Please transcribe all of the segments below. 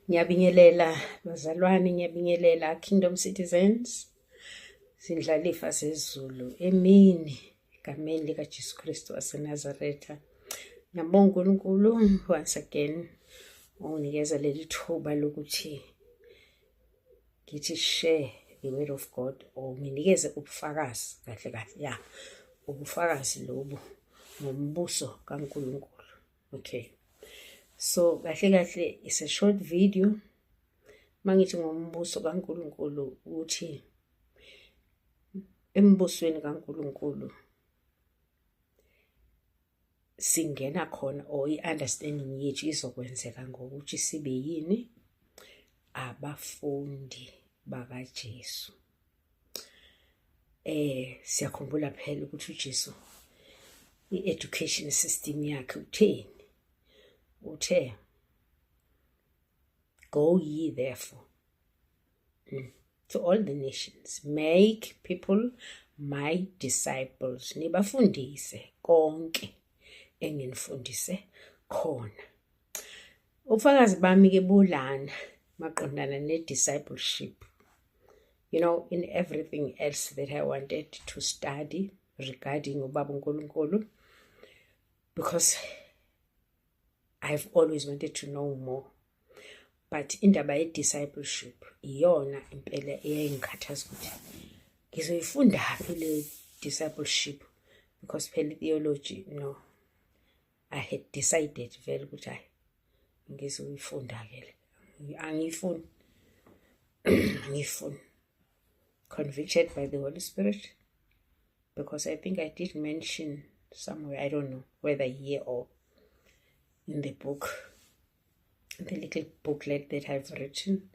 Ngiyabingelela bazalwane, ngiyabingelela Kingdom Citizens. Sindlalifa sezulu emini egameni likaJesu Kristu waseNazaretha. Ngiyabonga uNkulunkulu once again unginikeza leli thuba lokuthi ngithi share the word of God or nginikeze ubufakazi kahle kahle, ya, ubufakazi lobu ngombuso kaNkulunkulu. Okay, so kahle kahle it's a short video. Mangithi ngombuso kaNkulunkulu, ukuthi embusweni kaNkulunkulu singena khona or i-understanding yethu izokwenzeka ngokuthi sibe yini? Abafundi bakaJesu. Siyakhumbula phela ukuthi uJesu i-education system yakhe utheni? Uthe, "Go ye therefore to all the nations, make people my disciples, nibafundise konke enginifundise khona." Ubufakazi bami ke bulana maqondana ne-discipleship. In everything else that I wanted to study regarding ubaba uNkulunkulu, because I've always wanted to know more, but indaba ye-discipleship iyona impela eyayingikhathaza ukuthi ngizoyifundaphi le discipleship, because phela theology, no, I had decided vele ukuthi hayi, ngizoyifunda-ke le, angiyifuni, angiyifuni, convicted by the Holy Spirit, because I think I did mention somewhere, I don't know whether here or in the book, the little booklet that I've written,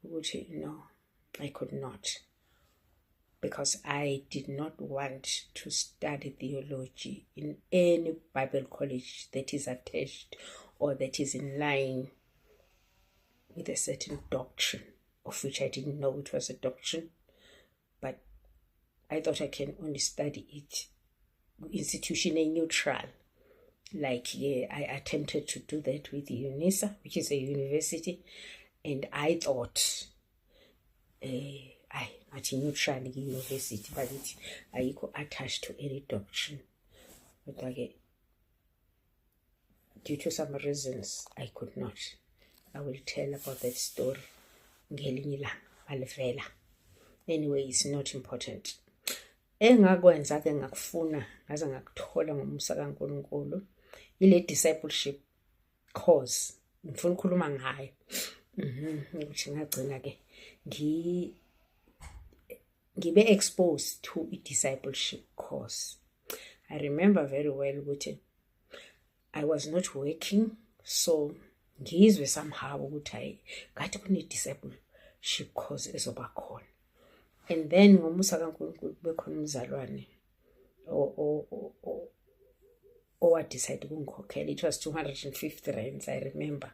ukuthi no, I could not, because I did not want to study theology in any Bible college that is attached or that is in line with a certain doctrine, of which I didn't know it was a doctrine, but I thought I can only study it institution neutral. Like, yeah, I attempted to do that with UNISA, which is a university, and I thought, I ngathi neutral university, but it ayikho attached to any doctrine. Kodwa-ke due to some reasons I could not. I will tell about that story ngelinye ilanga malivela. Anyway, it's not important. Engakwenza-ke, ngakufuna ngaze ngakuthola ngomusa kaNkulunkulu, ile discipleship course ngifuna ukukhuluma ngayo, ukuthi ngagcina-ke ngibe exposed to i-discipleship course. I remember very well ukuthi I was not working, so ngizwe somehow ukuthi hayi, ngathi kune-discipleship course ezoba khona, and then ngomusa kaNkulunkulu kube khona umzalwane owadecide ukungikhokhela. It was 250 rands, I remember.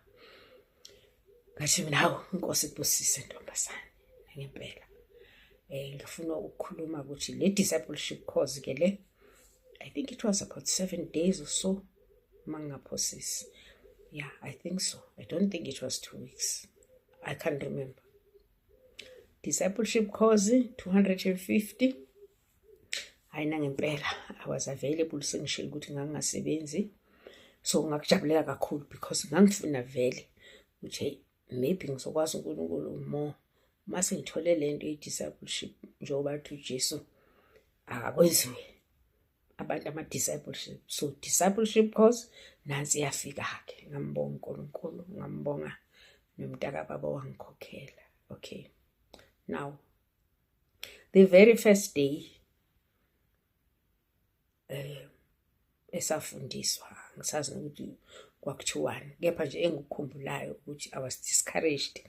Ngathi mina, "Hawu, inkosi ibusise, ntombazane." Ngempela ngifuna ukukhuluma ukuthi le discipleship course ke le, I think it was about 7 days or so, mangingaphosisi. Yeah, I think so. I don't think it was 2 weeks, I can't remember. Discipleship course, 250. Hayi, nangempela I was available. Sengishilo ukuthi ngangingasebenzi, so ngakujabulela kakhulu because ngangifuna vele ukuthi hey, maybe ngizokwazi uNkulunkulu more mase ngithole lento ye-discipleship, njengoba athi uJesu akakwenziwe abantu ama-discipleship. So discipleship course nansi iyafika-ke. Ngambonga uNkulunkulu, ngambonga nomntakababa wangikhokhela. Okay, now the very first day esafundiswa, ngisazi nokuthi kwakuthiwani, kepha nje engikukhumbulayo ukuthi I was discouraged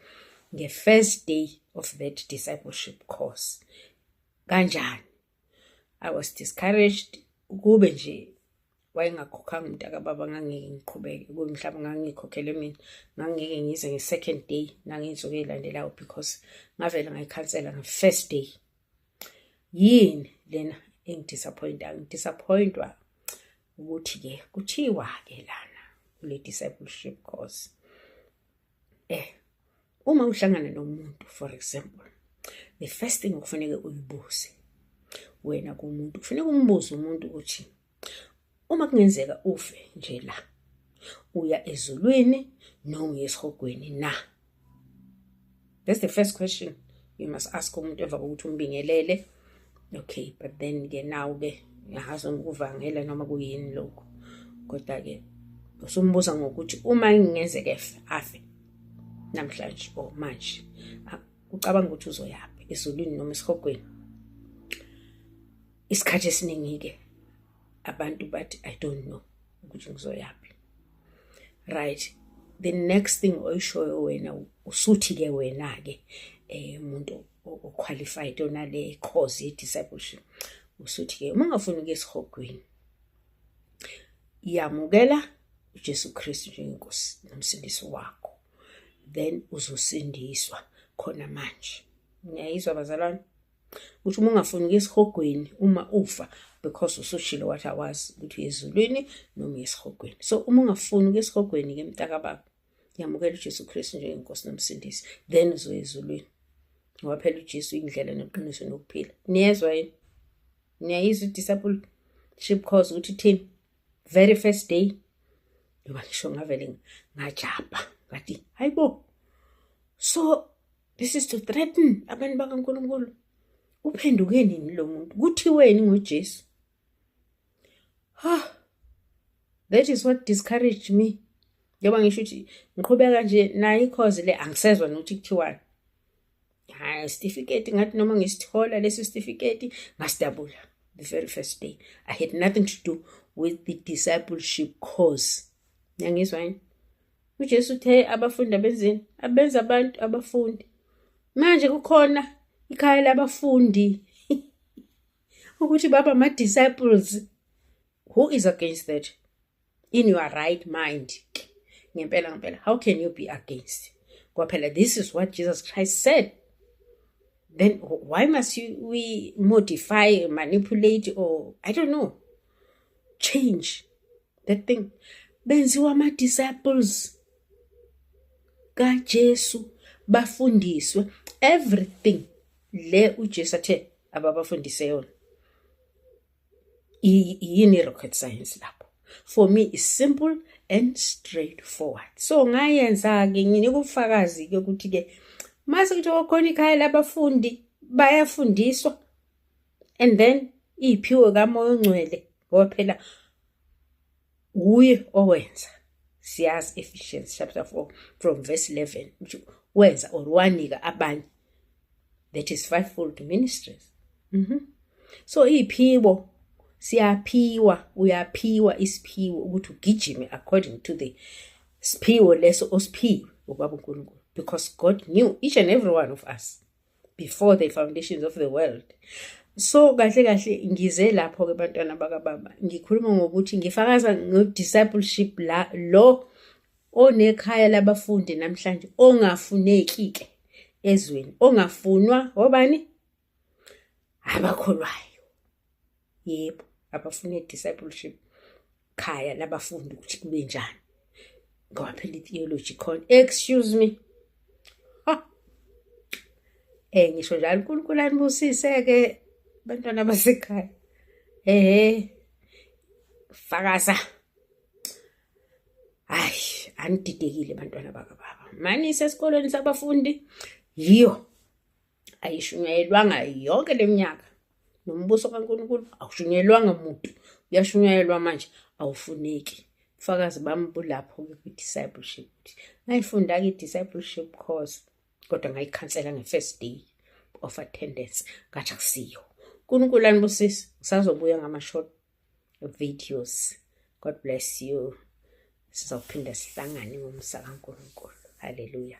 nge-first day of that discipleship course. Kanjani I was discouraged? Kube nje wayengakhokhanga umntakababa, ngangeke ngiqhubeke. Kube mhlawumbe ngangikhokhele mina, ngangeke ngize nge-second day nangey'nsuku ey'landelayo, because ngavele ngayikhansela nge-first day. Yini lena engidisappointayo? Ngidisappointwa ukuthi-ke kuthiwa-ke lana kule discipleship course Uma uhlangana nomuntu, for example, the first thing okufanele uyibuze wena kumuntu, kufanele umbuze umuntu ukuthi uma kungenzeka ufe nje la, uya ezulwini noma uya esihogweni na? That's the first question you must ask umuntu emva kokuthi umbingelele. Okay, but then ke now ke ngiyazi ukuvangela noma kuyini lokho, kodwa ke usumbuza ngokuthi uma ngingenzeka afe namhlanje or manje, ucabanga ukuthi uzoyaphi, ezulwini noma esihogweni? Isikhathi esiningi-ke abantu bathi, "I don't know ukuthi ngizoyaphi." Right, the next thing oyishoyo wena, usuthi-ke wena-ke umuntu o-qualified onale course ye-discipleship, usuthi-ke uma ungafuni ukuya esihogweni, yamukela uJesu Kristu njengenkosi nomsindisi wakho, then uzosindiswa khona manje. Ngiyayizwa, bazalwane, ukuthi uma ungafuni ukuya esihogweni uma ufa, because usushilo wathi awazi ukuthi uye ezulwini noma uye esihogweni, so uma ungafuni ukuya esihogweni-ke, mntakababa, yamukela uJesu Kristu njengenkosi nomsindisi, then uzoya ezulwini, ngoba phela uJesu indlela neqiniso nokuphila. Niyezwa yini? Niyayizwa i-discipleship course ukuthi ithini? Very first day ngoba ngisho ngavele ngajabha, ngathi, "Hayibo, so this is to threaten abantu bakaNkulunkulu. Uphenduke nini lo muntu? Kuthiweni ngoJesu?" Ha, that is what discouraged me, njengoba ngisho ukuthi ngiqhubeka nje nayo i-course le, angisezwa nokuthi kuthiwani. Hayi, certificate ngathi noma ngisithola leso certificate, ngasidabula the very first day. I had nothing to do with the discipleship course. Ngiyangizwa yini? UJesu uthe abafundi abenzeni? Abenza abantu abafundi. Manje kukhona ikhaya labafundi ukuthi baba ama-disciples. Who is against that in your right mind? Ngempela ngempela, how can you be against? Ngoba phela this is what Jesus Christ said. Then why must we modify, manipulate or, I don't know, change that thing? Benziwa ama-disciples kaJesu, bafundiswe everything le uJesu athe ababafundise yona. Yini rocket science lapho? For me is simple and straightforward. So ngayenza-ke, nginika ubufakazi-ke ukuthi-ke mase kuthiwa khona ikhaya labafundi, bayafundiswa, and then iy'phiwo kaMoya oNgcwele, ngoba phela uye owenza. Siyazi Ephesians chapter 4 from verse 11 ukuthi wenza or wanika abanye, that is fivefold ministries. So iy'phiwo siyaphiwa, uyaphiwa isiphiwo ukuthi ugijime according to the siphiwo leso osiphiwe ubaba uNkulunkulu, because God knew each and every one of us before the foundations of the world. So kahle kahle ngize lapho ke, bantwana bakababa, ngikhuluma ngokuthi ngifakaza ngo-discipleship la lo onekhaya labafundi namhlanje, ongafuneki ke ezweni, ongafunwa obani? Abakholwayo. Yebo, abafuna discipleship khaya labafundi ukuthi kube njani, ngoba phela i-theology khona, excuse me. Ha, ngisho njalo. uNkulunkulu anibusise ke, bantwana basekhaya. Ehe, fakaza. Hayi, anididekile, bantwana bakababa. Mani sesikolweni sabafundi yiyo ayishunyayelwanga yonke leminyaka, nombuso kaNkulunkulu awushunyayelwanga muntu, uyashunyayelwa manje, awufuneki. Ubufakazi bami bulapho-ke kwi-discipleship. Ngayifunda-ke i-discipleship course, kodwa ngayikhansela nge-first day of attendance, ngathi akusiyo. uNkulunkulu anibusise. Ngisazobuya ngama-short videos. God bless you. Sizawuphinda sihlangane ngomusa kaNkulunkulu. Haleluya.